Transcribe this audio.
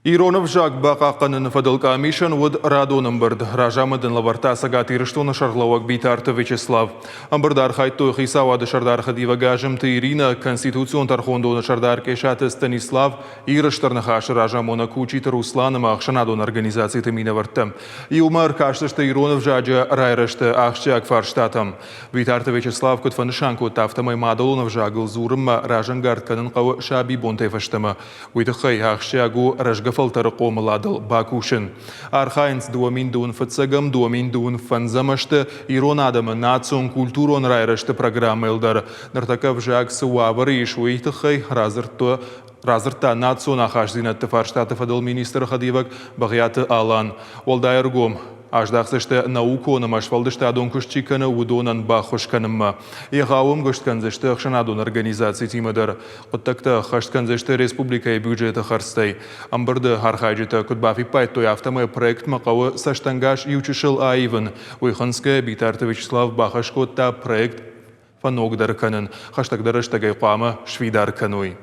Ирон ӕвзаг бахъахъхъӕныны фӕдыл къамисӕн уыд радон ӕмбырд. Разамынд ын лӕвӕрдта Цӕгат Ирыстоны сӕргълӕууӕг Битарты Вячеслав. Ӕмбырды архайдтой хицауады сӕрдар хӕдивӕг Азымты Иринӕ, Конституцион тӕрхондоны сӕрдар Къесаты Станислав, Иры Стыр Ныхасы разамонӕг Кучиты Руслан ӕмӕ ӕхсӕнадон организациты минӕвӕрттӕ. Иумӕ ӕркастысты ирон ӕвзаджы райрӕзты ахсджиаг фарстатӕм. Битарты Вячеслав куыд фӕнысан кодта, афтӕмӕй мадӕлон ӕвзагыл дзурынмӕ разӕнгард кӕнын хъӕуы сабибонтӕй фӕстӕмӕ. Уый тыххӕй ахсджиаг у рӕзгӕ фӕлтӕры хъомыладыл бакусын. Архайынц 2002 фыццӕгӕм, 2002 фӕндзӕм ӕзты ирон адӕмы национ-культурон райрӕзты программӕйыл дӕр. Ныртӕккӕ ӕвзаг цы уавӕры ис, уый тыххӕй радзырдта национ ахастдзинӕдты фарстаты фӕдыл министры хӕдивӕг Бӕгъиаты Алан. Уӕлдай ӕргом аздахдзысты наукон ӕмӕ сфӕлдыстадон куыст чи кӕны, уыдонӕн баххуыс кӕнынмӕ. Егъау ӕмгуыст кӕндзысты ӕхсӕнадон организацитимӕ дӕр. Хъуыддӕгтӕ ӕххӕст кӕндзысты республикӕйы бюджеты хӕрдзтӕй. Ӕмбырды архайджытӕ куыд бафиппайдтой, афтӕмӕй проектмӕ хъӕуы цӕстӕнгас иучысыл аивын. Уый хынцгӕйӕ Битарты Вячеслав бахӕс кодта проект фӕногдӕр кӕнын. Хӕстӕгдӕр рӕстӕгӕй хъуамӕ сфидар кӕной.